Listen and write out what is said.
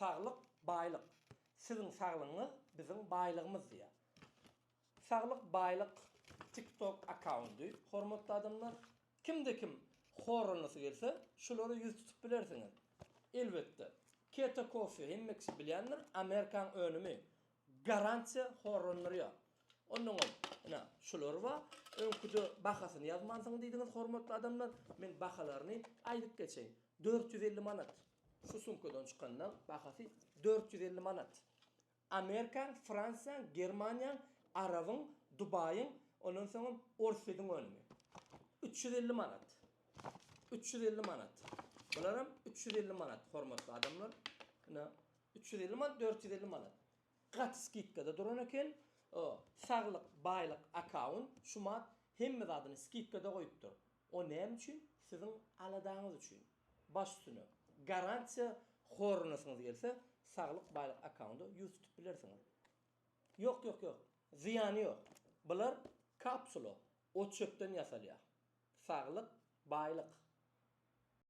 Saglyk, baýlyk. Siziň saglygyňyz biziň baýlygymyz diýýär. Saglyk baýlyk TikTok akkaundy hormatly adamlar. Kimde kim horlanasy gelse şulara ýüz tutup bilersiňiz. Elbetde Keto kofe hemme kişi bilýändir Amerikaň önümi. Garantiýa horlandyrýar. Onnoňam ine şular bar. Öňküde bahasyny ýazmansyň diýdiňiz hormatly adamlar. Men bahalaryny aýdyp geçeýin. 450 manat. Şu sumkadan çykanda bahasy 450 manat. Amerikaň, Fransiýaň, Germaniýaň, Arabyň, Dubaýyň, ondan soňam Orsýetiň önümi. 350 manat. 350 manat. Bularam 350 manat, hormatly adamlar. Ine, 350 manat, 450 manat. Gaty skidkada duran eken. O, Saglyk, baýlyk akkaunt şumat hemme zadyny skidkada goýupdyr. O näme üçin? Siziň aladaňyz üçin. Baş üstüne. Garantiýa horlanasyňyz gelse, Saglyk baýlyk akkaunda ýüz tutup bilersiňiz. Ýok ýok ýok. Zyýany ýok. Bular kapsula, ot çöpden ýasalýar. Saglyk baýlyk.